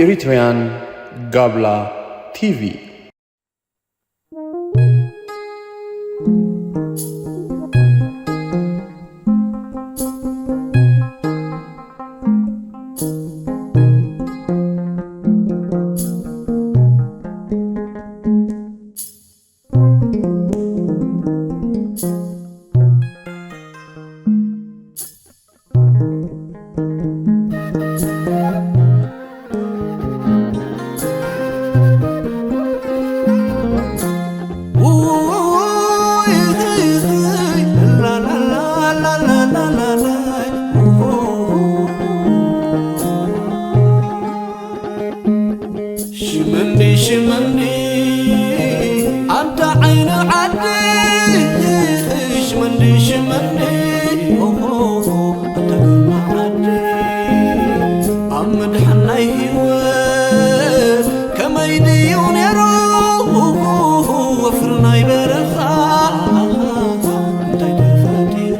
Eritrean Gabla T V. ሽመንዲ ሽመንዲ ኣንታ ዓይኒ ዓዲ ሽመንዲ ሽመንዲ ኦሆ ኣንታ ግርማ ዓዲ ኣብ ምድሓን ናይ ህይወት ከመይ ድዩ ነይሩ ወፍሪ ናይ በረኻ እንታይ ተፈጢሩ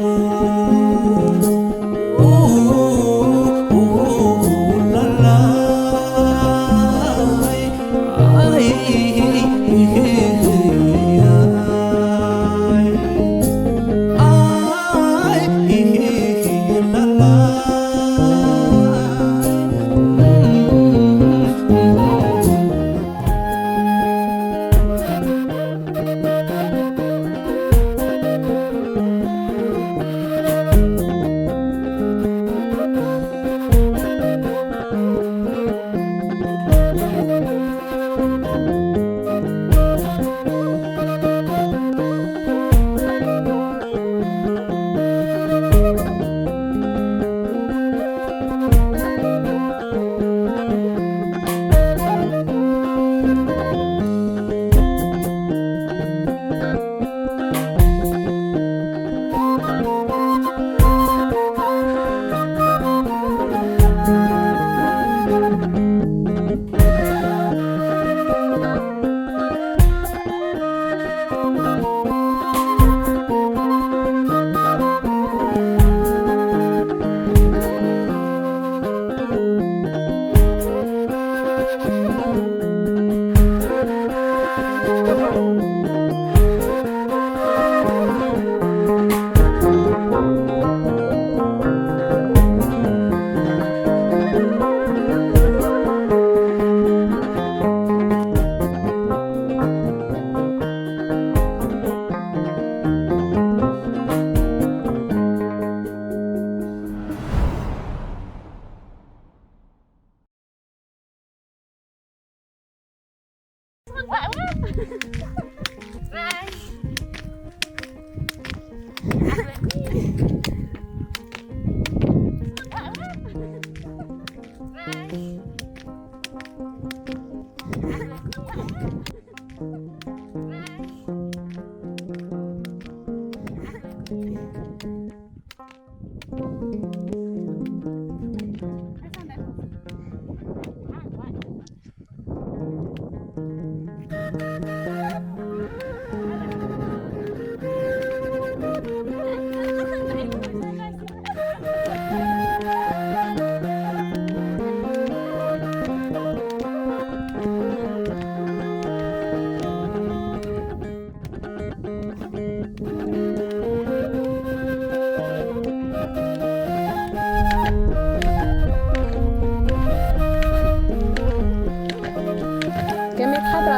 ከመይ ትሓድራ?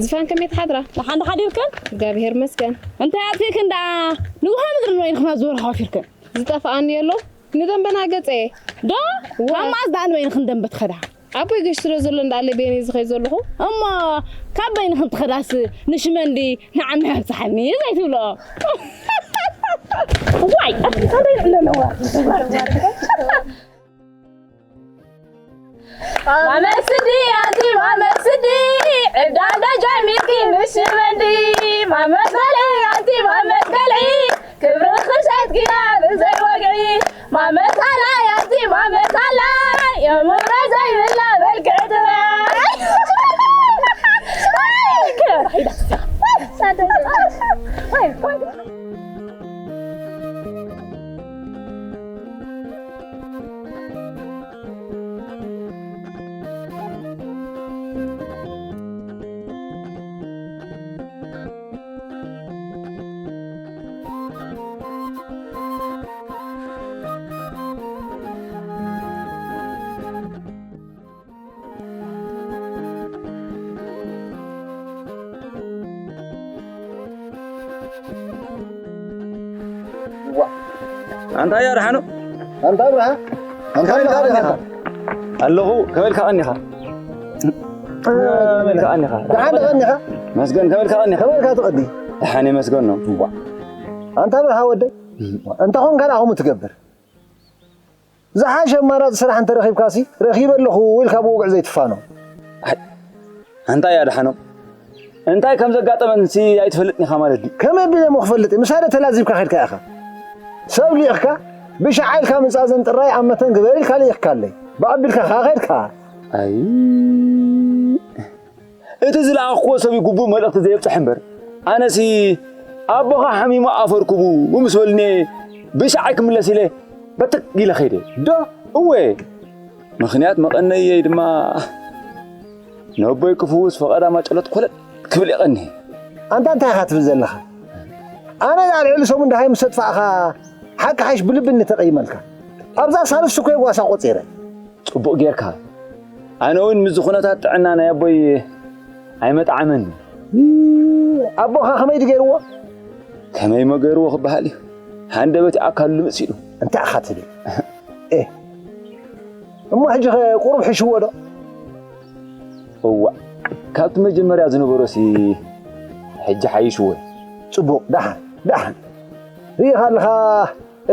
ዝፋን ከመይ ትሓድራ? ደሓን ዶ ሓዲርክን? እግዚኣብሔር ይመስገን። እንታይ ኣጥፊእክን ደኣ? ንውሃ ምድሪ ንበይንኽን ኣብ ዝበርኻ ወፊርክን። ዝጠፍኣኒ ኣሎ። ንደንበና ገጸ። ዶ? ካብ መዓዝ ደኣ ንበይንኽን ደንበ ትኸዳ? ኣቦይ ገሽ ስለ ዘሎ እንዳኣለ በይነይ ዝኸይ ዘለኹ። እሞ ካብ በይንኽን ትኸዳስ ንሽመንዲ ንዓሚ ኣብጽሓኒ ዘይትብሎ? ዋይ፣ ኣታ እንታይ ንዕለለዋ? ማመ ስዲ ኣንቲ ማመ ስዲ ዕብዳዳ ጃሚርኪ ንሽመንዲ ማመ ሳለ ኣንቲ ማመ ገልዒ ክብሪ ክሰት ግያ ብዘይ ወግዒ ማመ ሳላ ኣንቲ ማመ ሳላ የምረ ዘይብላ በልክዕ ትራይ ኣንታ ኣያ ደሓኖ? ኣንታ ኣብርሃ፣ ኣንታ ኣብርሃ ዲኻ? ኣለኹ። ከመይ ኢልካ ቀኒኻ? ከመይ ኢልካ ቀኒኻ? ደሓን ዶ ቀኒኻ? መስገን፣ ከመይ ኢልካ ቀኒኻ? ከመይ ኢልካ ትቐኒ? ደሓን እየ መስገን ነው። እዋ። ኣንታ ኣብርሃ ወደይ፣ እንተ ኾንካ ደኣ ከምኡ ትገብር። ዝሓሸ ኣማራጺ ስራሕ እንተ ረኺብካሲ፣ ረኺበ ኣለኹ ኢልካ ብውግዕ ዘይትፋኖ። ኣይ፣ ኣንታ እያ ደሓኖ። እንታይ ከም ዘጋጠመንሲ ኣይትፈልጥን ኢኻ ማለት ድዩ? ከመይ ኣቢለ እሞ ክፈልጥ? ምሳለ ተላዚብካ ኸድካ ኢኻ። ሰብ ልኢኽካ፣ ብሻዕ ኢልካ ምጻዘን ጥራይ ኣብ መተን ግበር ኢልካ ልኢኽካለይ። ብኣቢልካ ኸኣ ኸድካ። ኣይ፣ እቲ ዝለኣኽክዎ ሰብ እዩ ግቡእ መልእኽቲ ዘየብጽሕ እምበር፣ ኣነሲ ኣቦኻ ሓሚሙ ኣፈርክቡ ምስ በሉኒ ብሻዓይ ክምለስ ኢለ በትክ ኢለ ኸይደ። ዶ? እወ፣ ምኽንያት መቐነየይ ድማ ነቦይ ክፍውስ ፈቐዳ ማጨሎት ኮለል ክብል የቐኒ። ኣንታ እንታይ ኢኻ ትብል ዘለኻ? ኣነ ደኣ ልዕሊ ሰሙን ደሃይ ምስ ኣጥፋእኻ ሓቂ ሓይሽ ብልቢ እንተቐይመልካ። ኣብዛ ሳልስቲ እኮ ጓሳ ቆጺረ። ጽቡቕ ጌርካ። ኣነ እውን ምስዚ ኩነታት ጥዕና ናይ ኣቦይ ኣይመጥዓመኒ። ኣቦኻ ከመይ ድገይርዎ? ከመይ መገርዎ ክበሃል እዩ? ሃንደበት ኣካሉ ልምስ ኢሉ። እንታይ ኢኻ ትብል? ኤ፣ እሞ ሕጂ ኸ ቁሩብ ሕሽዎ ዶ? እዋ፣ ካብቲ መጀመርያ ዝነበሮሲ ሕጂ ሓይሽዎ። ጽቡቕ፣ ደሓን፣ ደሓን። ርኢኻ ኣለኻ፣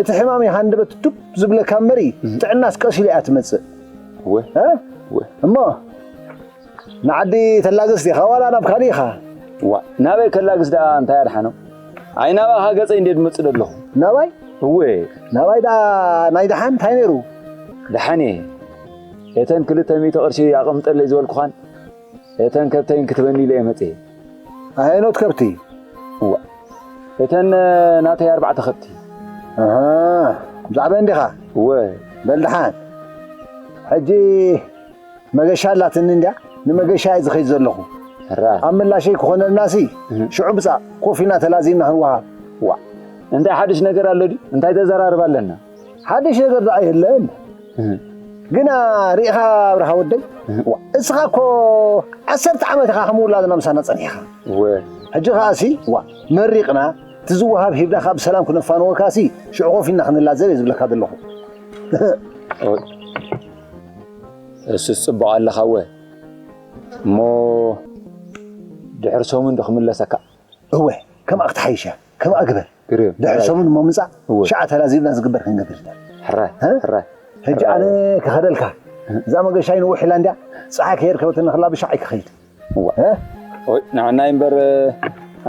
እቲ ሕማም እዩ ሃንደበት ዱብ ዝብለካ እምበር፣ እህ። ጥዕናስ ቀስ ኢሉ እያ ትመጽእ። እወ፣ እ? እወ። እሞ፣ ንዓዲ ተላግስ ዲኻ ዋላ ናብ ካልእ ኢኻ? ዋ፣ ናበይ ከላግስ ደኣ እንታይ ኣድሓኖ? ኣይ ናባኻ ገጸይ እንዴ ድመጽእ ደለኹ። ናባይ? እወ። ናባይ ደኣ ናይ ደሓን እንታይ ነይሩ? ደሓን እየ። እተን ክልተ ሚእቲ ቅርሺ ኣቐምጠለይ ዝበልኩኻን እተን ከብተይን ክትበኒ ኢለ እየ መጽየ። ኣየኖት ከብቲ? እዋ። እተን ናተይ ኣርባዕተ ከብቲ። ኣሃ፣ ብዛዕባ እንዲኻ? እወ። በል ደሓን። ሕጂ መገሻ ኣላትኒ እንድያ፣ ንመገሻ እየ ዝኸይድ ዘለኹ። ሕራይ። ኣብ ምላሸይ ክኾነልናሲ፣ እህ። ሽዑ ብጻእ ኮፍ ኢልና ተላዚምና ክንወሃብ። ዋ፣ እንታይ ሓድሽ ነገር ኣሎ ድዩ? እንታይ ተዘራርብ ኣለና? ሓድሽ ነገር ደኣ የለን። እህ። ግና ርኢኻ ኣብርሃ ወደይ፣ እህ። ዋ፣ እስኻ እኮ ዓሰርተ ዓመት ኢኻ ከም ውላድና ምሳና ጸኒሕኻ። እወ። ሕጂ ኸኣሲ፣ ዋ፣ መሪቕና፣ እቲ ዝወሃብ ሂብና ካብ ብሰላም ክነፋንወካሲ፣ ሽዑ ኮፍ ኢልና ክንላዘብ እየ ዝብለካ ዘለኹ። ኦይ። እሱስ ጽቡቕ ኣለኻ እወ። እሞ ድሕሪ ሰሙን ዶ ክምለሰካ? እወ፣ ከምኣ ክትሓይሽ እያ። ከምኣ ግበር። ግርም። ድሕሪ ሰሙን እሞ ምጻእ፣ እወ። ሸዓ ተላዚብና ዝግበር ክንገብር ኢና። ሕራይ፣ እ? ሕራይ። ሕጂ ሕራይ። ኣነ ክኸደልካ። እዛ መገሻይ ንውሕ ኢላ እንድያ፣ ጸሓይ ከየርከበትኒ ከላ ብሻዕ ክኸይድ። እወ። እ? ኦይ፣ ንዓናይ እምበር፣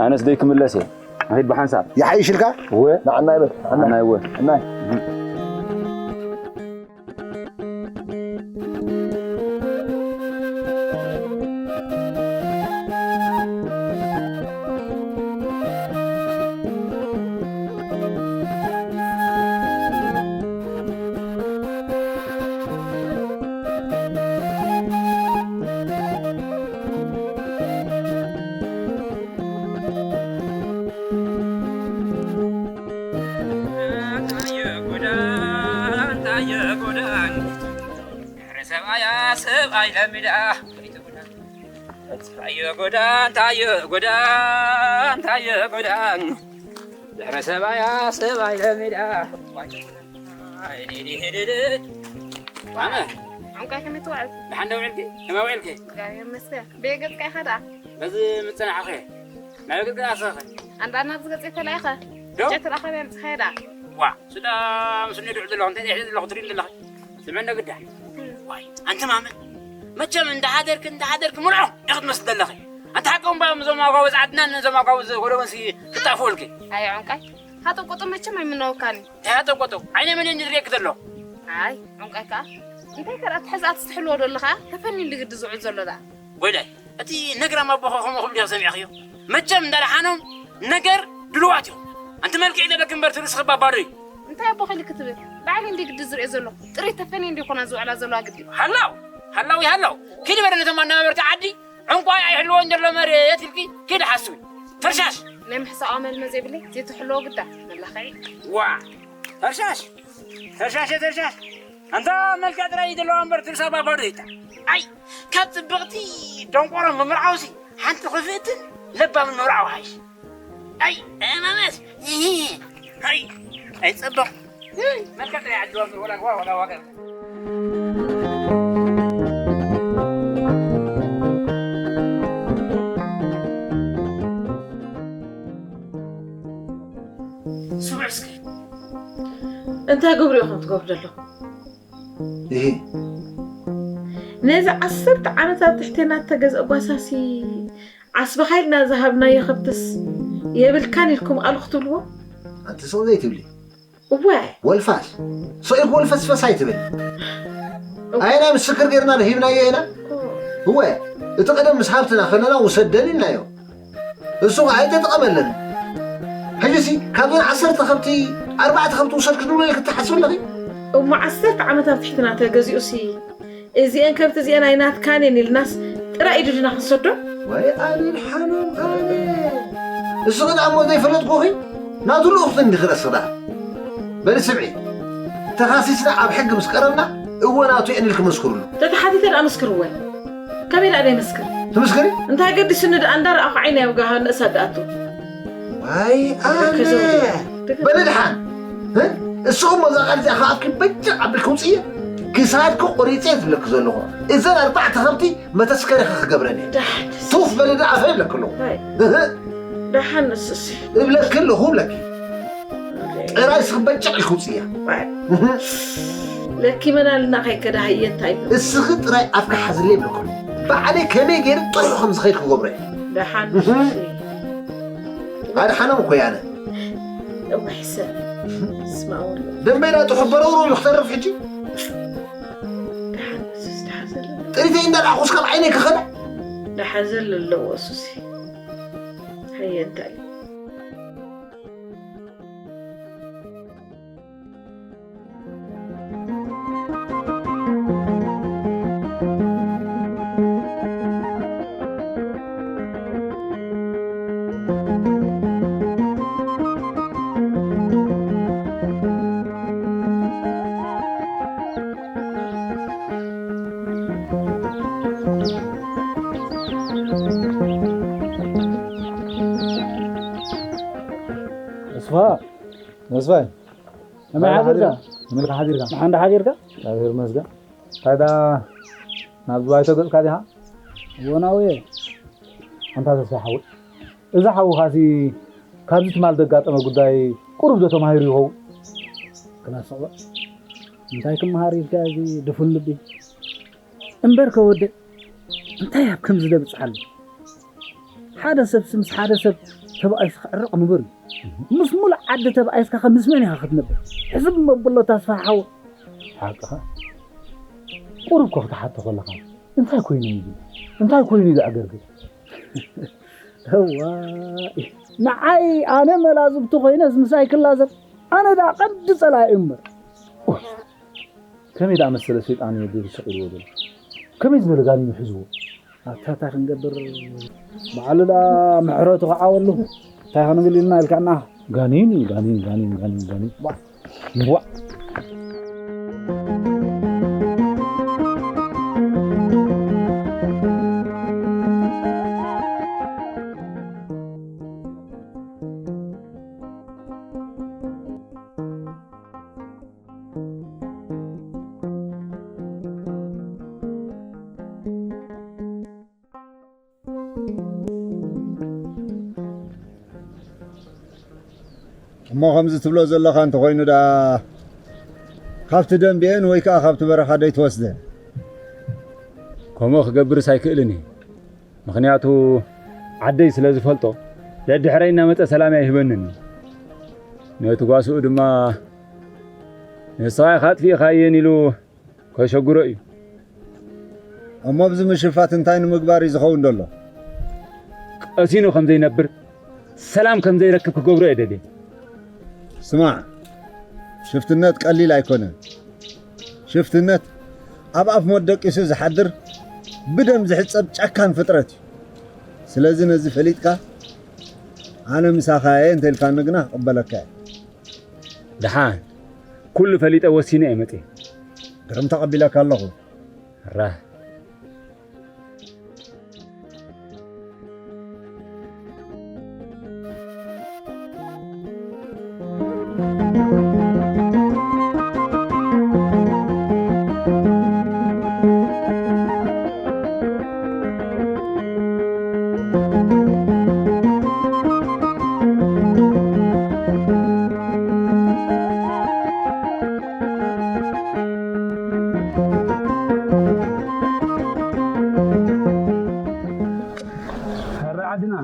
ኣነስ ደይ ክምለስ እየ። ንኸይድ ብሓንሳብ። ይሓይሽልካ? እወ። ንዓናይ በል፣ ንዓናይ። ንዓናይ እወ። ንዓናይ። ታየ ጎዳ፣ ታየ ጎዳ፣ ድሕሪ ሰብኣያ ሰብኣይ ለሚዳ። ታየ ጎዳ፣ ታየ ጎዳ፣ ታየ ጎዳ፣ ድሕሪ ሰብኣያ ሰብኣይ ለሚዳ። ማመ፣ ዕንቋይ ከመይ ትውዕል? ደሓን ዶ ውዒልኪ? ከመይ ውዒልኪ? እግዚኣብሔር ይመስገን። በየገጽካ ኢኻ ደኣ? በዚ ምጽናሕኸ? ናበይ ገጽካ ኣሰኸ? ኣንዳ ናብዚ ገጽ ተላኢኸ? ዶ? ጨት ረኸበ ኣምጽኻዮ ደኣ? ዋ፣ ስዳ ምስኒ ድዑ ዘለኹ፣ እንታይ ድሕሪ ዘለኹ ትሪኢ ዘለኺ? ስምዕኒ ግዳ። ዋይ፣ ኣንቲ ማመ፣ መቸም እንዳሓደርክ፣ እንዳሓደርክ ምልዖ ኢኺ ትመስል ዘለኺ። ኣንቲ ሓቂ እምባ እዞም ኣጓውዝ ዓድናን እዞም ኣጓውዝ ጎደቦንሲ ክጣፍኡልኪ። ኣይ ዕንቃይ፣ ሃጠው ቆጠው መቸም ኣይምነወካኒ። እንታይ ሃጠው ቆጠው? ዓይነ መን እየ ዝርእየኪ ዘለኹ? ኣይ ዕንቃይ ከኣ፣ እንታይ ከኣ ትሕዝኣት ትሕልዎ ዶ ኣለኻ? ተፈኒ እንዲ ግዲ ዝውዕል ዘሎ ደኣ። ጎይታይ፣ እቲ ነግራም ኣቦኻ ከምኡ ክብሉ ዲኻ ሰሚዕኽዮ? መቸም እንዳደሓኖም ነገር ድልዋት እዮም። ኣንቲ መልክዕ ዘለኪ እምበር እቲ ርእስኺ ባዶ እዩ። እንታይ ኣቦኺ ኢልኪ ትብል? ባዕለይ እንዲ ግዲ ዝርእዮ ዘለኹ። ጥሪት ተፈንየ እንዲ ኮና ዝውዕላ ዘለዋ ግዲ። ሃላው፣ ሃላው ይሃላው። ኪዲ በለ ነቶም ኣነባበርቲ ዓዲ፣ ዕንቋይ ኣይሕልዎን ዘሎ መሬት ኢልኪ ኪዲ ሓስዊ። ተርሻሽ! ናይ ምሕሳው ኣመል መ ዘይብለይ፣ ዘይትሕልዎ ግዳ፣ መላኽዒ። ዋ! ተርሻሽ! ተርሻሽ፣ ተርሻሽ! ኣንታ መልክዕ ጥራይ እዩ ዘለዋ እምበር እቲ ርእሳ ባዶ እዩ። ኣይ፣ ካብ ጽብቕቲ ደንቆሮ ምምርዓውሲ ሓንቲ ክፍእትን ለባምን ምምርዓው ሓይሽ። ኣይ፣ ኣይ፣ ማመስ፣ እሂ፣ ኣይ፣ ኣይ፣ ጽብቕ። መልክዕ ጥራይ ዓዲ ዋግር ወላ ጓ ወላ ዋግር። ስምዕ እስኪ፣ እንታይ ግብሪ ኢኹም ትገብሩ ዘለኹም? እሂ። ነዚ ዓሰርተ ዓመት ኣብ ትሕቴና እተገዝአ ጓሳሲ ዓስብኻ ኢልና ዝሃብናዮ ከብትስ የብልካን ኢልኩም ኣሉ ክትብልዎ? ኣንቲ ስቕ ዘይትብሊ። እወ። ወልፋስ። ስቕ ኢልኩ ወልፈስፈስ ኣይትብል። እወ። ኣየና ምስክር ጌርና ዶ ሂብናዮ ኢና? እወ። እወ። እቲ ቀደም ምስ ሃብትና ከለና ውሰደን ኢልናዮ። እሱ ኸዓ ኣይተጠቐመለን። ሕጂሲ ካብዘን ዓሰርተ ከብቲ ኣርባዕተ ከብቲ ውሰድ ክትብሎ ክትሓስብ ኣለኺ? እሞ ዓሰርተ ዓመት ኣብ ትሕትና ተገዚኡሲ እዚአን ከብቲ እዚአን ኣይናትካን እየን ኢልናስ ጥራይ ኢዱ ድና ክንሰዶ? ወይ ኣነ ሓኖም ኣነ። እሱ ኸዓ እሞ ዘይፈለጥኩኺ ናቱ ልኡኽቲ እንዲኺ ረስዳ። በሊ ስምዒ፣ ተኻሲስና ኣብ ሕጊ ምስ ቀረብና እወ ናቱ እየን ኢልኪ መስክርሉ። ተተሓቲተ ደኣ መስክርወን። ከመይ ደኣ ደይመስክር? ትምስክሪ? እንታይ ገዲሱኒ ደኣ እንዳረኣኹ ዓይነይ ኣብ ጋሃ ንእሳ ደኣቱ። ዋይ ኣነ። ከዘውዲ። በሊ ደሓን። እ? እሱ እሞ እዛ ቃል እዚኣ ካብ ኣፍኪ በጃ ኣቢልኪ ውፅእየ። ክሳድኪ ቆሪፀ እየ ዝብለኪ ዘለኹ። እዘን ኣርባዕተ ከብቲ መተስከሪኺ ክገብረን እየ። ዳሕን። ቱፍ በሊ ደኣ ኣፈ ይብለኪ ኣለኹ። ዋይ። እህ። ደሓን ንሱሲ። እብለኪ ኣለኹ እብለኪ። ጥራይ ስኽበጭቕ ኢልኪ ውፅእያ። ዋይ። እህ። ለኪመናልና ከይከዳ ሃየ እንታይ እዩ? እስኺ ጥራይ ኣፍኪ ሓዝለይ እብለኪ። ባዕለይ ከመይ ገይረ ጥዑ ከም ዝኸይድ ክገብሮ እየ። ደሓን እህ። ንሱሲ። ኣድሓኖም እኮ እየ ኣነ። እዋይ ሰብ። ስማ ወሎ። ደንበይና ጥሑ በረውሮ ኢሉ ክተርፍ ሕጂ። ደሓን ንሱስ ደሓን ዘሎ። ጥሪተይ እንዳረኣኹስ ካብ ዓይነይ ክኸዳ። ደሓን ዘሎ ኣለዎ እሱሲ። ሃየ እንታይ እዩ? ተስፋ፣ ተስፋይ፣ ከመይ ሓዲርካ? ከመይ ኢልካ ሓዲርካ? ደሓን ዶ ሓዲርካ? እግዚኣብሔር ይመስገን። እንታይ ደኣ ናብዚ ባይቶ ገጽካ ዲኻ? እወ፣ ናብየ። ኣንታ ተስፋይ ሓወይ፣ እዚ ሓውኻሲ ካብዚ ትማል ዘጋጠመ ጉዳይ ቁሩብ ዶ ተማሂሩ ይኸውን? ክነስቕ በል። እንታይ ክመሃር ኢልካ እዚ ድፉን ልቢ? እምበር ከወደ እንታይ ኣብ ከምዚ ደብጽሓሉ? ሓደ ሰብሲ ምስ ሓደ ሰብ ተባኢሱ ክዕረቕ ንቡር እዩ። ምስ ሙሉእ ዓዲ ተባኢስካ ከ ምስ መን ኢኻ ክትነብር? ሕዝብ መብሎ ተስፋ ሓወ። ሓቅኻ። ቁሩብ እኮ ክትሓቶ ከለኻ እንታይ ኮይኑ እዩ? እንታይ ኮይኑ እዩ ዘዕገርግር? እዋይ፣ ንዓይ ኣነ መላዝብቱ ኮይነስ ምሳይ ክላዘብ፣ ኣነ ደኣ ቀንዲ ጸላኢ እምበር። ኡፍ፣ ከመይ ደኣ መሰለ ሰይጣን እዩ ብብስቕ ኢልዎ ዘሎ? ከመይ ዝበለ ጋኒን እዩ ሒዝዎ? ኣታ እንታይ ክንገብር፣ ባዕሉ ደኣ ምሕረቱ ክዓወሉ እንታይ ክንብል ኢልና ኢልካና? ጋኒን እዩ፣ ጋኒን፣ ጋኒን፣ ጋኒን፣ ጋኒን። ባ እምቧእ። እሞ ከምዚ ትብሎ ዘለኻ እንተኾይኑ ደኣ፣ ካብቲ ደንብኤን ወይ ከኣ ካብቲ በረኻ ደይትወስደን? ከምኡ ክገብርስ ኣይክእልን እየ። ምኽንያቱ ዓደይ ስለ ዝፈልጦ፣ ደድሕረይ እናመጸ ሰላም ኣይህበንን እዩ። ነቲ ጓስኡ ድማ፣ "ንስኻ ኢኻ ኣጥፊእኻየን" ኢሉ ከሸግሮ እዩ። እሞ ኣብዚ ምሽፋት እንታይ ንምግባር እዩ ዝኸውን ዘሎ? ቀሲኑ ከም ዘይነብር፣ ሰላም ከም ዘይረክብ ክገብሮ እየ ደልየ። ስማዕ፣ ሽፍትነት ቀሊል ኣይኮነን። ሽፍትነት ኣብ ኣፍ ሞት ደቂሱ ዝሓድር፣ ብደም ዝሕጸብ ጨካን ፍጥረት እዩ። ስለዚ ነዚ ፈሊጥካ፣ "ኣነ ምሳኻ እየ" እንተኢልካኒ ግና ክቕበለካ እየ። ደሓን፣ ኩሉ ፈሊጠ ወሲነ እየ መጺኤ። ግርም ተቐቢለካ ኣለኹ። ራህ። ዓድና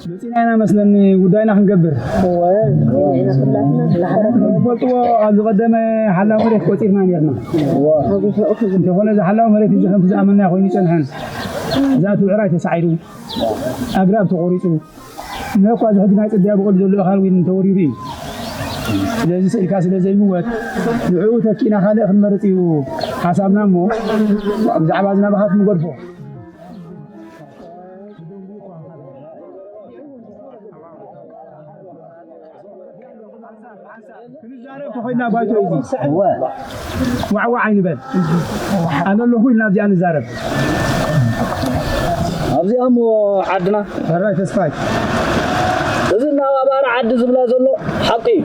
መፂና ኢና መስለኒ ጉዳይና ክንገብር። ትፈልጥዎ፣ ኣብ ዝቐደመ ሓላው መሬት ቆፂርና ነርና። እንተኾነ፣ እዚ ሓላው መሬት እዚ ከምቲ ዝኣመንና ኮይኑ ይፀንሐን። እዛ ትብዕራይ ተሳዒሩ፣ ኣግራብ ተቖሪፁ፣ እነሆ እኳ እዚ ሕጂ ናይ ፅድያ ብቐሉ ዘሎ ኣኻል እውን ተወሪሩ እዩ። ስለዚ ስእልካ ስለ ዘይምወት፣ ንዕኡ ተኪእና ካልእ ክንመርፅ እዩ ሓሳብና እሞ፣ ብዛዕባ እዚ ናባኻትኩም ንገድፎ። ክንዛረብ ተኾይንና ባይቶ እዩ። እወ። ዋዕዋዕ ኣይንበል። ኣነ ኣለኹ ኢልና ኣብዚኣ ንዛረብ። ኣብዚኣ እሞ ዓድና። ሕራይ ተስፋይ። እዚ እናባባረ ዓዲ ዝብላ ዘሎ ሓቂ እዩ።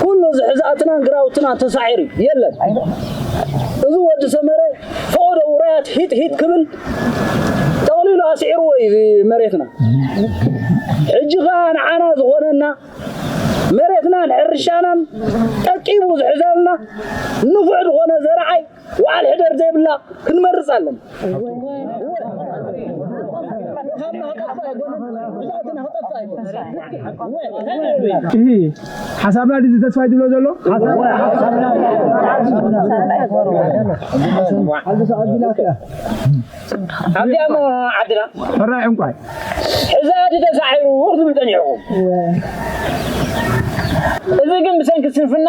ኩሉ እዚ ሕዛእትናን ግራውትና ተሳዒሩ እዩ። የለን። እዚ ወዲ ሰመረ ፈቐዶ ውራያት ሂጥ ሂጥ ክብል ጠቕሊሉ ኣስዒርዎ እዩ እዚ መሬትና። ሕጂ ኸኣ ንዓና ዝኾነና መሬትናን ሕርሻናን ጠቂቡ ዝሕዘልና ንፉዕ ዝኾነ ዘርዓይ ወዓል ሕደር ዘይብላ ክንመርጽ ኣለና። እሂ፣ ሓሳብና ድዚ ተስፋይ ዝብሎ ዘሎ? ሓሳብ-፣ ኣብዚኣ እሞ ዓድና ሕራይ ዕንቋይ። ሕዛእቲ ተሳዒሩ ዝብል ጸኒሕኩም። እዚ ግን ብሰንኪ ስንፍና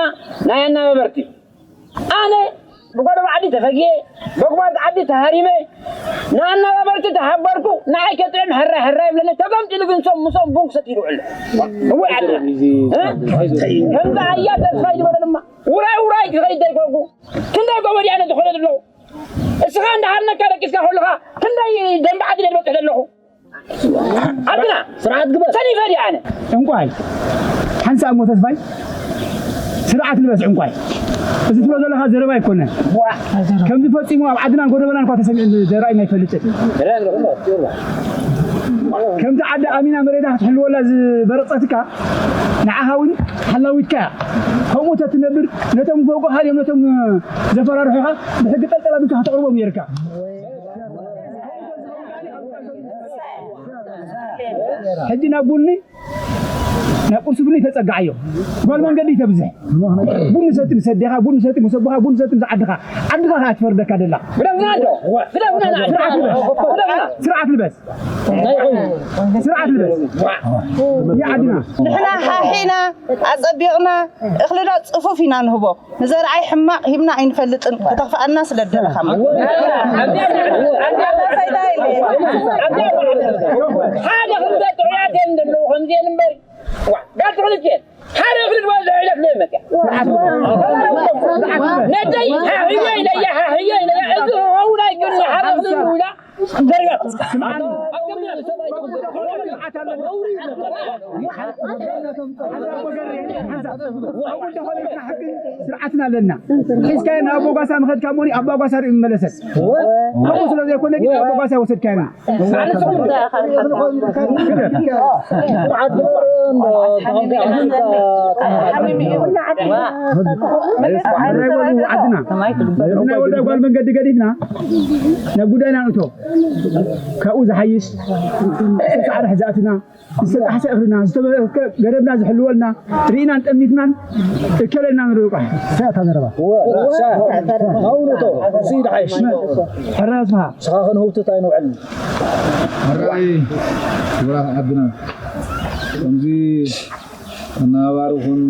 ናይ ኣናባበርቲ። ኣነ ብጓዶ ዓዲ ተፈጊኤ፣ ብጓዶ ዓዲ ተሃሪመ፣ ንኣናባበርቲ ተሃበርኩ፣ ንዓይ ከጥዕም ሕራይ ሕራይ ይብለኒ፣ ተገምጢሉ ግን ሶም ምሶም ቡን ክሰቲ ይውዕል። እወ ዓድና። እ? ከምዛ ኣያ ተስፋይ ዝበለ ድማ፣ ውራይ ውራይ ክኸይድ ዘይኮንኩ፣ ክንደይ ጎበድ ኣነ ዝኾነ ዘለኹ። እስኻ እንዳሃነካ ደቂስካ ከለኻ፣ ክንደይ ደንበ ዓዲ ደድበጽሕ ዘለኹ። ዓድና ስርዓት ግበር። ሰኒፈ ድየ ኣነ? ዕንቋይ። ሓንሳእ እሞ ተስፋይ፣ ስርዓት ልበስ ዕንቋይ። እዚ ትብሎ ዘለኻ ዘረባ ኣይኮነን። ከምዚ ፈጺሙ ኣብ ዓድናን ጎደበናን እኳ ተሰሚዑ ዘረኣይና ኣይፈልጥን። ከምቲ ዓዲ ኣሚና መሬታ ክትሕልወላ ዝበረጸትካ፣ ንዓኻ እውን ሓላዊትካ እያ። ከምኡ ተትነብር፣ ነቶም ዝፈውቁኻ ድዮም ነቶም ዘፈራርሑኻ ብሕጊ ጠልጠል ኣቢልካ ከተቕርቦም ነይርካ። ሕጂ ናብ ቡኒ፣ ናብ ቁርሲ ቡኒ ተጸግዓዮ። ጓል መንገዲ ተብዝሕ። ቡኒ ሰቲ ምስ ኣዴኻ፣ ቡኒ ሰቲ ምስ ኣቦኻ፣ ቡኒ ሰቲ ምስ ዓድኻ። ዓድኻ ከኣ ትፈርደካ ደላ። ግደፉና እንዶ። ግደፉና ንዓዲ። ስርዓት ልበስ። ግደፉና። ስርዓት ልበስ። ስርዓት ልበስ። ይዓድና። ንሕና ሓሒና፣ ኣጸቢቕና፣ እኽልና ጽፉፍ ኢና ንህቦ። ንዘርኣይ ሕማቕ ሂብና ኣይንፈልጥን፣ ከተኽፍኣና ስለ ዝደለኻ እሞ። ሓደ ክልተ ጥዑያት እዮም ዘለዉ ከምዚአን እምበር። ዋ፣ ዳር ትኽልት እየን። ሓደ ክልተ ዝበለ ዕለት ለይ መፅያ። ነደይ ሃህዮ ኢለያ፣ ሃህዮ ኢለያ። እዚ ክኸውን ኣይክእልን፣ ሓደ ክልተ ኢላ። ስርዓትና ኣለና። ሒዝካዮ ናብ ኣቦ ጓሳ ምኸድካ እሞኒ ኣባ ጓሳ ርኢ ይመለሰን። ከምኡ ስለ ዘይኮነ ግን ኣቦ ጓሳ ይወሰድካዮ። ዓድና። እዚ ናይ ወልዳይ ጓል መንገዲ ገዲፍና ናብ ጉዳይና ንእቶ። ካብኡ ዝሓይሽ ጻዕዳ ሕዛእትና ዝተጣሕሰ እኽልና፣ ዝተበከ ገደብና ዝሕልወልና፣ ርኢናን ጠሚትናን እከለና ንርኢ ቋሕ። እንታይ እታ ዘረባ? እወ፣ እወ። ኣብኡ ንእቶ፣ እዚ ይድሓይሽ። ሕራይ ኣስፍሃ። ንስኻ ክንህውትት ኣይንውዕልን። ሕራይ ክቡራት ዓድና። ከምዚ ኣነባባሪ ይኹን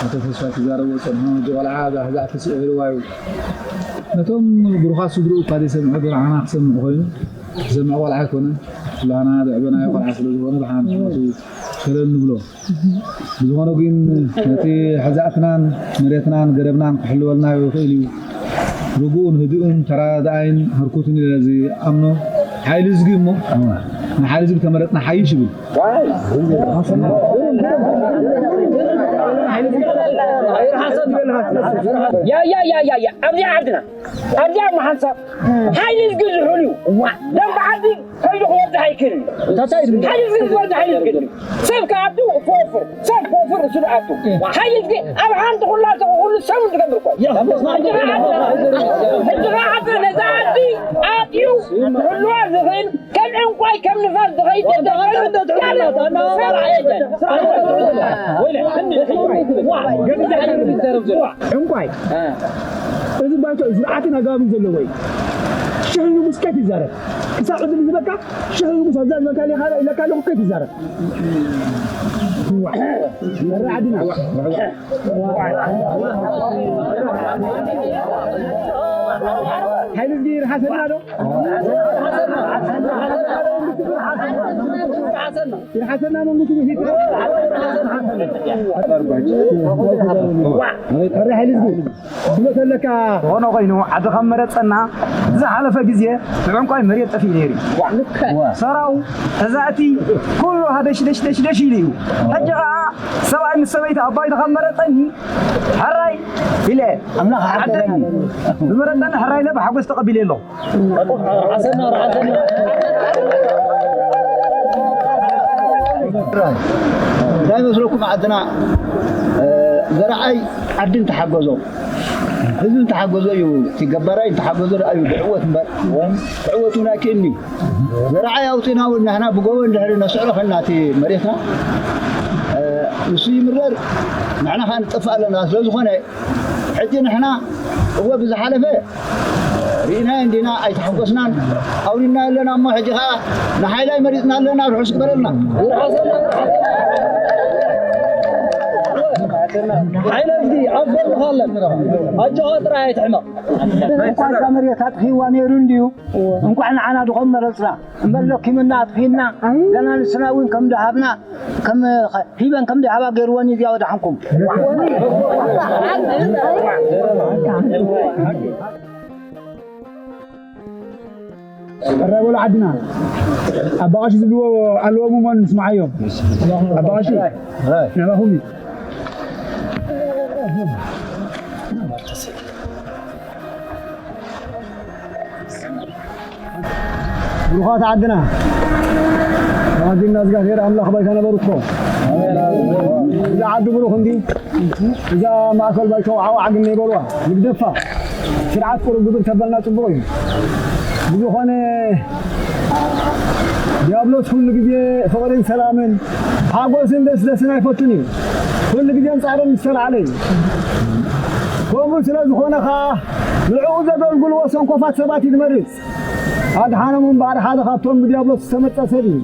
ኣቶ ተስፋይ ክዛረቦ ዝጸንሖ፣ እዚ ቆልዓ እዛ ሕዛእቲ ስዒርዋ እዩ። ነቶም ብሩኻት ስድርኡ እኳ ዘይሰምዐ፣ ቆልዓና ክሰምዕ ኮይኑ፣ ዝሰምዕ ቆልዓ ኣይኮነን። ኩላና ዘዕበናዮ ቆልዓ ስለ ዝኾነ፣ ብሓንሳብ ሸለል ንብሎ። ብዝኾነ ግን፣ ነቲ ሕዛእትናን መሬትናን ገደብናን ክሕልወልና ይኽእል እዩ። ርጉእን ህዱእን ተራዳኣይን ህርኩትን ኢለ ዝኣምኖ ሓይሊ ህዝቢ እሞ፣ ንሓይሊ ህዝቢ ተመረጽና ሓይሽ ይብል። ያ ያ ያ ያ ያ ኣብዚኣ ዓድና ኣብዚኣ መሓንሳብ ሓይሊ ዝግዝሑሉ እዩ። ደንበ ዓዲ ከይዱ ክወድሕ ኣይክእልን እዩ። ሓይሊ ዝግዝሑ ወዲ ሓይሊ ዝግዝሑ ሰብ ክኣቱ ክወፍር ሰብ ክወፍር እሱ ዝኣቱ ሓይሊ ዝግ ኣብ ሓንቲ ኩላ ኩሉ ሰብ ዝገብር እኮ እዩ። ሕጂ ከዓ ነዛ ዓዲ ኣትዩ ክህልዋ ዝኽእል ከም ዕንቋይ ከም ንፋስ ዝኸይድ ዕንቋይ እዚ ባይቶ ስርዓትን ኣገባብን ዘለዎ እዩ። ሽሕ ንጉስ ከይት ይዛረብ ክሳብ ዕድል ዝበካ ሽሕ ንጉስ ኣብዛ ዝበካ ኢኻ ኢለካ ኣለኹ ከይት ይዛረብ። መራ ዓድና ሓይሊ ዝገይር ሓሰና ዶ? ይርሓሰና መንግስቱ ምሂድ ረ ሓይሊ ዝገይር ብሎ ተለካ ዝኾነ ኮይኑ ዓዲ ከም መረፀና ዝሓለፈ ግዜ ብዕንቋይ መሬት ጠፊኡ ነይሩ። ሰራው ተዛእቲ ኩሉ ሃደሽ ደሽ ደሽ ደሽ ኢሉ እዩ። ሕጂ ከዓ ሰብኣይ ምስ ሰበይቲ ኣባይቲ ከም መረፀኒ ሕራይ ኢለ ኣምላኽ ዓደይ ዝመረፀኒ ሕራይ ኢለ ብሓጎስ ተቐቢለ ኣለኹ። እንታይ መስለኩም ዓድና ዘርዓይ ዓዲ እንተሓገዞ ህዝቢ እንተሓገዞ እዩ እቲ ገባራይ እንተሓገዞ ደኣ እዩ ብዕወት እምበር ክዕወት እውን ኣይክእልን እዩ። ዘርዓይ ኣውፂና እውን ንሕና ብጎቦ እንድሕሪ ነስዕሮ ከና እቲ መሬትና ንሱ ይምረር ንሕና ከዓ ንጠፍእ ኣለና። ስለዝኾነ ሕጂ ንሕና እወ ብዝሓለፈ ርኢናዮ እንዲና ኣይተሓጎስናን ኣውሪድናዮ ኣለና እሞ ሕጂ ከዓ ንሓይላይ መሪፅና ኣለና ርሑስ ግበረልና። ሓይለ እዚ ኣብ ጎንኻ ኣለን ኣጆኻ ጥራይ ኣይትሕመቕ። እንኳን እዛ መሬት ኣጥፊእዋ ነይሩ እንድዩ እንኳዕ ንዓና ድኾም መረፅና እምበር ለኪምና ኣጥፊእና ገና ንስና እውን ከም ድሃብና ከም ሂበን ከም ድሃባ ገይርወን እዩ እዚኣ ወድሓንኩም። ሕራይ በሉ ዓድና ኣባቐሺ ዝብልዎ ኣለዎም እሞ ንስምዓዮም ኣባቐሺ ናባኹም እዩ። ብሩኻት ዓድና ኣዚና እግዚኣብሔር ኣምላኽ ባይታ ነበሩ እኮ እዛ ዓዲ ብሩኽ እንዲ እዛ ማእከል ባይታ ዓዋዓ ግን ነይበልዋ ንግደፋ ስርዓት ቁሩብ ግብር ተበልና ጽቡቕ እዩ። ብዝኾነ ዲያብሎስ ኩሉ ግዜ ፍቕርን ሰላምን ሓጎስን ደስደስን ኣይፈቱን እዩ። ኩሉ ግዜ ኣንጻሮም ዝሰላዓለ እዩ። ከምኡ ስለ ዝኾነ ኸኣ ንዕኡ ዘገልግልዎ ሰንኮፋት ሰባት እዩ ዝመርጽ። ኣድሓኖም እምበኣር ሓደ ካብቶም ብዲያብሎስ ዝተመርጸ ሰብ እዩ።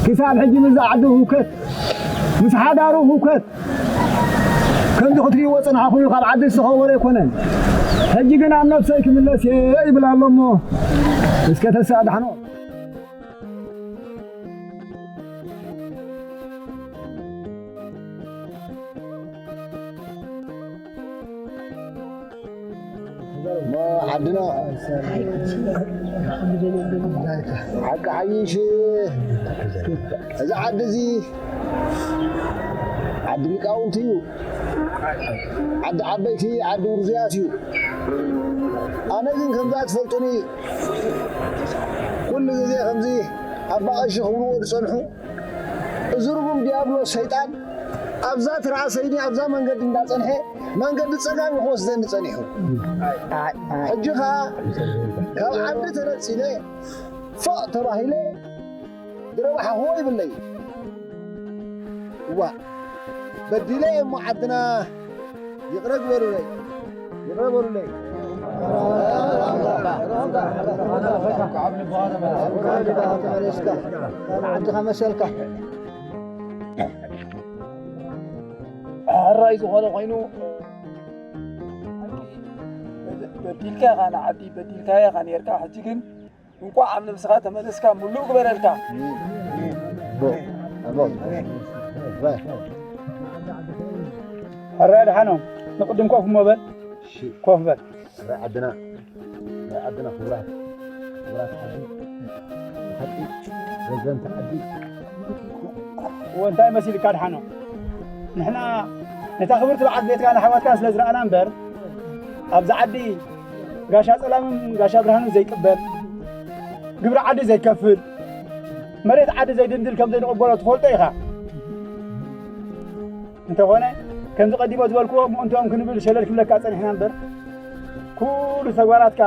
ክሳብ ሕጂ ምስዛ ዓዲ ህውከት ምስ ሓዳሩ ህውከት ከምዚ ክትርእይዎ ዝጸናሕኹም እዩ ካብ ዓዲ ዝተኸወረ ኣይኮነን። ሕጂ ግን ኣብ ነብሰይ ክምለስ እየ ይብል ኣሎ እሞ እስከ ተስእ ኣድሓኖም። ዓድና ሓቂ ሓይሽ እዚ ዓዲ እዚ ዓዲ ሊቃውንቲ እዩ። ዓዲ ዓበይቲ ዓዲ ውርዙያት እዩ። ኣነ ግን ከምዛ ትፈልጡኒ ኩሉ ግዜ ከምዚ ኣባ ቀሺ ክብልዎ ዝጸንሑ እዚ ርጉም ዲያብሎስ ሰይጣን ኣብዛ ትረኣሰይኒ ኣብዛ መንገዲ እንዳጸንሐ መንገዲ ጸጋም ክወስደኒ ጸኒሑ። ሕጂ ኸኣ ካብ ዓዲ ተነጺለ ፎእ ተባሂለ ዝረብሓኽዎ ይብለይ። እዋ በዲለ እየ እሞ ዓድና ይቕረ ግበሩለይ፣ ይቕረ በሉለይ። ተመለስካ ዓድኻ መሰልካ ሕራይ ዝኾነ ኮይኑ በዲልካ ኢኻ ንዓዲ በዲልካዮ ኢኻ ነርካ ሕጂ ግን እንኳዕ ኣብ ነብስኻ ተመለስካ ምሉእ ግበረልካ። ሕራይ ኣድሓኖም ንቕድም ኮፍ እሞ በል ኮፍ በል። ሕራይ ዓድና ሕራይ ዓድና ክቡራት ክቡራት ዓዲ ብሓቂ ረዘንቲ ዓዲ እዎ እንታይ መሲልካ ኣድሓኖም ንሕና ነታ ክብርቲ በዓል ቤትካ ንኣሕዋትካ ስለ ዝረኣና እምበር፣ ኣብዚ ዓዲ ጋሻ ጸላምን ጋሻ ብርሃንን ዘይቅበል፣ ግብሪ ዓዲ ዘይከፍል፣ መሬት ዓዲ ዘይድንድል ከም ዘይንቕበሎ ትፈልጦ ኢኻ። እንተኾነ፣ ከምዚ ቀዲሞ ዝበልክዎ ምእንትኦም ክንብል ሸለል ክብለካ ጸኒሕና እምበር፣ ኩሉ ተግባራትካ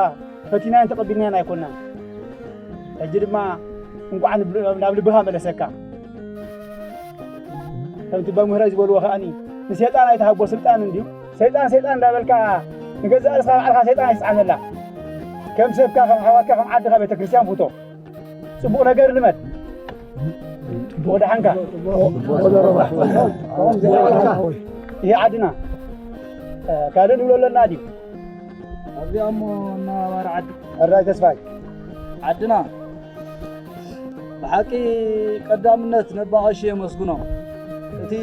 ፈቲናዮን ተቐቢልናዮን ኣይኮናን። ሕጂ ድማ እንቋዕ ንብ-፣ ናብ ልብኻ መለሰካ። ከምቲ በምህረ ዝበልዎ ከኣኒ፣ ንሰይጣን ኣይትሃቦ ስልጣን እንድዩ። ሰይጣን ሰይጣን እንዳበልካ ንገዛእ ርእስኻ ባዕልኻ ሰይጣን ኣይትጽዓነላ። ከም ሰብካ፣ ከም ኣሕዋትካ፣ ከም ዓድኻ ቤተ ክርስቲያን ፍቶ። ጽቡቕ ነገር ልመድ። ጽቡቕ ደሓንካ። ይሄ ዓድና፣ እ፣ ካልእ ንብሎ ኣለና ድዩ? ኣብዚኣ እሞ እናባር ዓዲ። ሕራይ ተስፋይ። ዓድና፣ ብሓቂ ቀዳምነት ነባቐሺ የመስግኖ። እቲ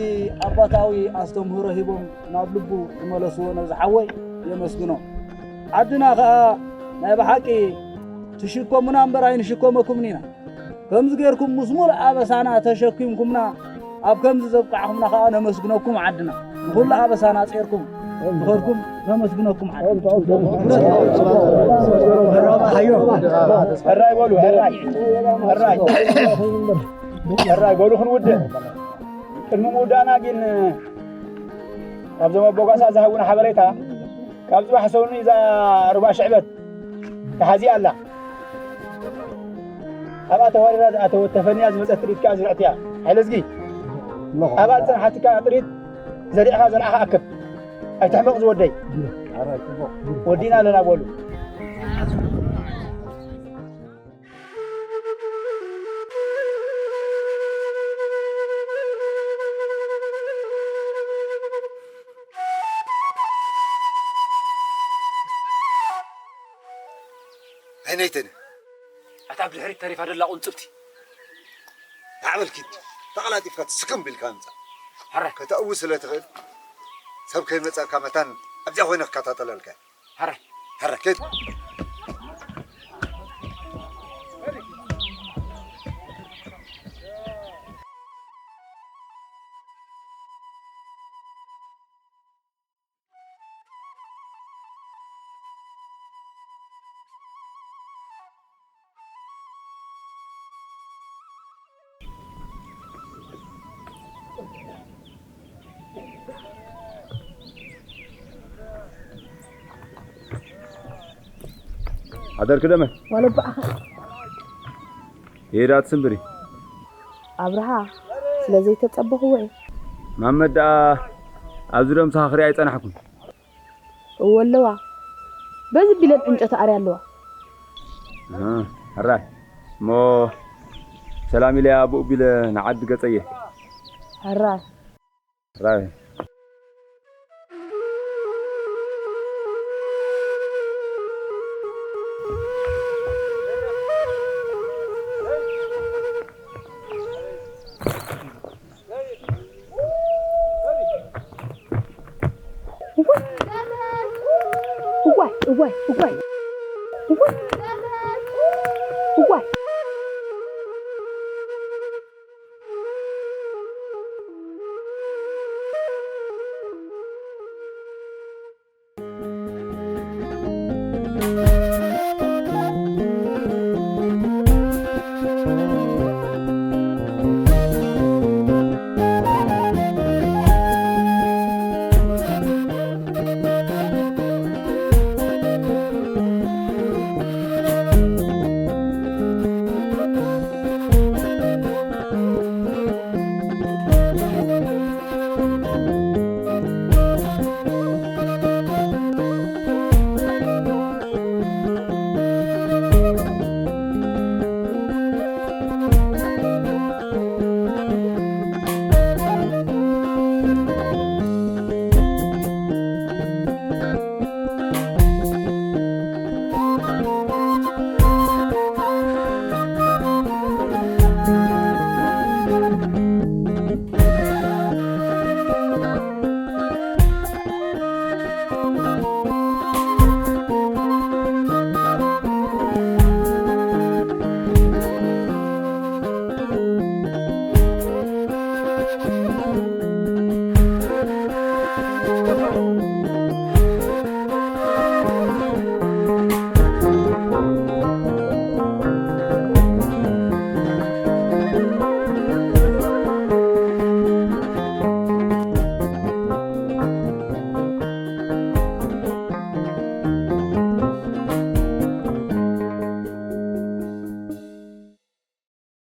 ኣባታዊ ኣስተምህሮ ሂቦም ናብ ልቡ ዝመለስዎ ነዚ ሓወይ የመስግኖ። ዓድና ኸኣ ናይ ብሓቂ ትሽከሙና እምበር ኣይንሽከመኩምን ኢና። ከምዚ ጌርኩም ምስ ሙሉእ ኣበሳና ተሸኪምኩምና፣ ኣብ ከምዚ ዘብቃዕኹምና ኸኣ ነመስግነኩም ዓድና። ንኹሉ ኣበሳና ጼርኩም ዝኸድኩም ነመስግነኩም ዓድና። ሕራይ በሉ፣ ሕራይ፣ ሕራይ፣ ሕራይ በሉ ክንውድእ። ቅድሚ ምውዳእና ግን ካብዞም ኣቦ ጓሳ ዝሃቡና ሓበሬታ፣ ካብ ጽባሕ ሰኑይ እዛ ሩባ ሽዕበት ተሓዚኣ ኣላ። ኣብኣ ተዋሪዳ ዝኣተወት ተፈንያ ዝመጸት ጥሪት ከኣ ዝርዕት እያ። ሓይለዝጊ፣ ኣብኣ ዝጸንሓትካ ጥሪት ዘሪዕኻ ዘርዓኻ ኣክብ። ኣይትሕመቕ ዝወደይ። ወዲና ኣለና በሉ። ዓይነይትን ኣታ ብድሕሪት ተሪፋ ደላ ቁንጽብቲ። ማዕበል ኪድ ተቐላጢፍካ ትስክም ቢልካ ምጻእ። ሕራይ። ከተእዊ ስለ ትኽእል ሰብ ከይመጸካ መታን ኣብዚኣ ኮይነ ክከታተለልካ። ሕራይ። ሕራይ ኪድ። ሓደርክ ደመ? ዋለ በኣኻ። ይሄዳ ትስንብሪ። ኣብርሃ፣ ስለ ዘይተጸበኽዎ እየ። ማመድ ደኣ ኣብዚ ዶ ምሳኻ ክሪኣ ኣይጸናሕኩን። እወ ኣለዋ። በዚ ቢለን ዕንጨት ኣርያ ኣለዋ። እ፣ ሕራይ። እሞ ሰላም ኢለያ ብኡ ቢለ ንዓዲ ገጸየ። ሕራይ። ሕራይ። እዋይ፣ እዋይ፣ እዋይ፣ እዋይ። እዋይ፣